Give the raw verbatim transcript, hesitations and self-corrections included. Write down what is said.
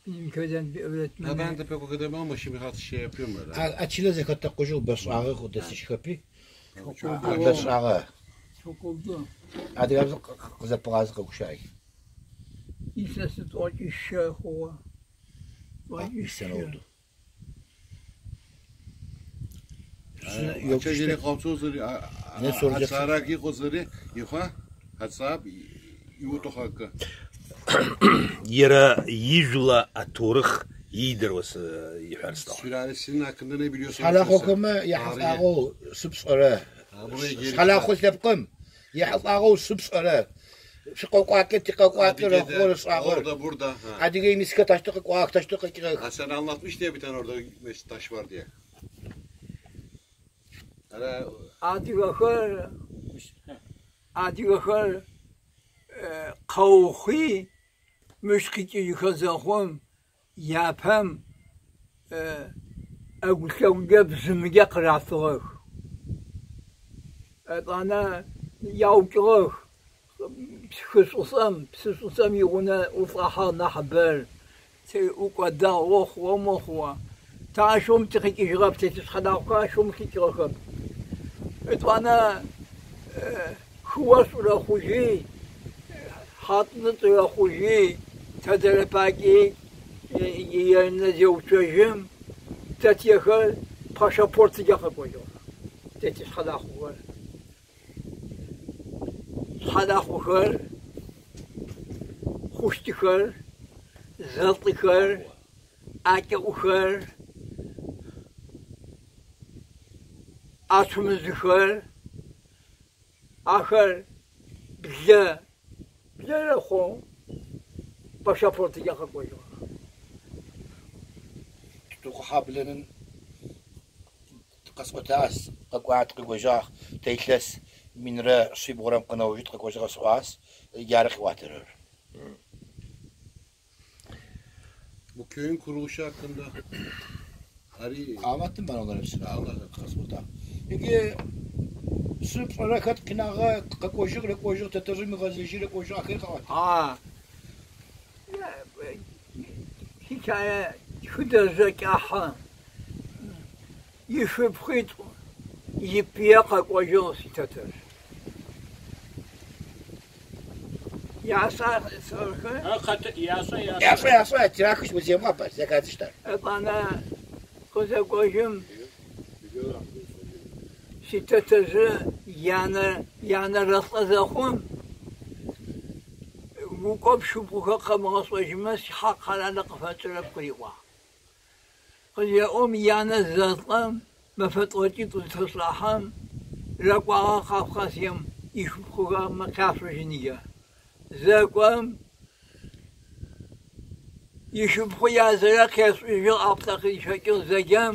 Никогда не обратно. Абанта пекугадама машин хатше yapıyorum. Açılacak hatta kujul basarı kudesi şkapi. Basarı. Adı kızapağızı kakuşay. İsası toç işe hova. Toç işe oldu. Ача жери хавцозари, не сорджак. Ацарак иҟозари, иха, ацаб, иутоха акы. Иара ижәла аҭоурых иидыруаз, э, иҳәар сҭахуп. Сферали син акындане biliyorsun. Шалахокома иаҳаҟоу сыԥсҟара. Шалахо сляпкым. Иаҳаҟоу сыԥсҟара. Шәҟәаҟәаҟьа, ҭиҟаҟәаҟьа, рахәыра саҟыр. Orada, burada, ha. Адыгеи мисқьы ҭашҭыҟа, кәаак ҭашҭыҟа кьрых. А sen anlatmıştın ya bir tane orada mes-, taş var diye. Ара адыгэхэр, адыгэхэр, э, къэухи, мышкыкӀыжьхэ зэхъум, япэм, э, эгу лъэгукӀэ бзымыкӀэ къыратыгъэх. ЕтӀанэ яукӀыгъэх. Псы шӀуцӀэм, псы шӀуцӀэм игъунэ ӀулӀахьэгъу нахьыбэр. Те укӀуэдагъ, уохъуэ, умыхъуэ. Тэ ащ умытӀыхъыкӀыжыгъэп, тетышъхьэлахъухэ ащ умылъыкӀыгъэхэп. ЕтӀанэ, э, хыуэщӀурэ хъужи, хьэтӀы-нытӀурэ хъужи, тэ зэрэпакӀи, э, е-, е-, е-, зеуцожьым, тэ техэр пхъэшэпортыкӀэ къэкӀожьыгъэх. Тетышъхьэлахъухэр. Шъхьэлахъохэр, хъущтыхэр, зэлӀыхэр, ӀакӀэӀухэр, ацумызыхэр, ахэр блэ, блэрэ хъу пхъэшэпортыкӀэ къэкӀожьыгъэх. Туту къухьаблэным Къэскъуэтащ, къэкӀуат, къэкӀуэжьащ, тэ илъэс минрэ щибгъурэм къэнэужьыт къэкӀуэжьыгъэ сыӀуащ, иджы ар къиӀуатэрэр. Bu köyün kuruluşu hakkında Ari Anlattım ben onları hepsini. Anladım. Къэскъуэта. Иджы сыпщӀэрэ хэт къинагъэ къэкӀуэжыгъ, рэкӀуэжыгъ, тэтэрым игъэзэжьи рэкӀуэжыгъ, ахэр къэӀуат. А. Хикая тхыдэ жэкӀахьэ, ишыпхъуитӀу ипые къэкӀожьыгъ си тэтэр. ЯшӀа сэрхэ? А, хъэт-, яшӀа, яшӀа. ЯшӀа, яшӀа, тирахыщ уземыгъэпӀэ, зэхадзыщтар. ЕтӀанэ къызэкӀожьым си тэтэжъы янэ, янэ рэлӀэ зэхъум, укӀоп шыпхъухэр къэмыгъэшӀожьымэ, си хьакъ къэралэ къыфэкӀырэп къыриӀуагъ. КъызеӀом янэ зэлӀэм, мэфэ тӀокӀитӀу зытэлъахьэм, рэкӀуагъэ Кавказым ишыпхъухэр мэкъяшъожьын иджы. ЗэкӀом, ишыпхъу язэрэ къешӀыжьыгъ, аплӀэ къызщэкӀыгъ зэджэм,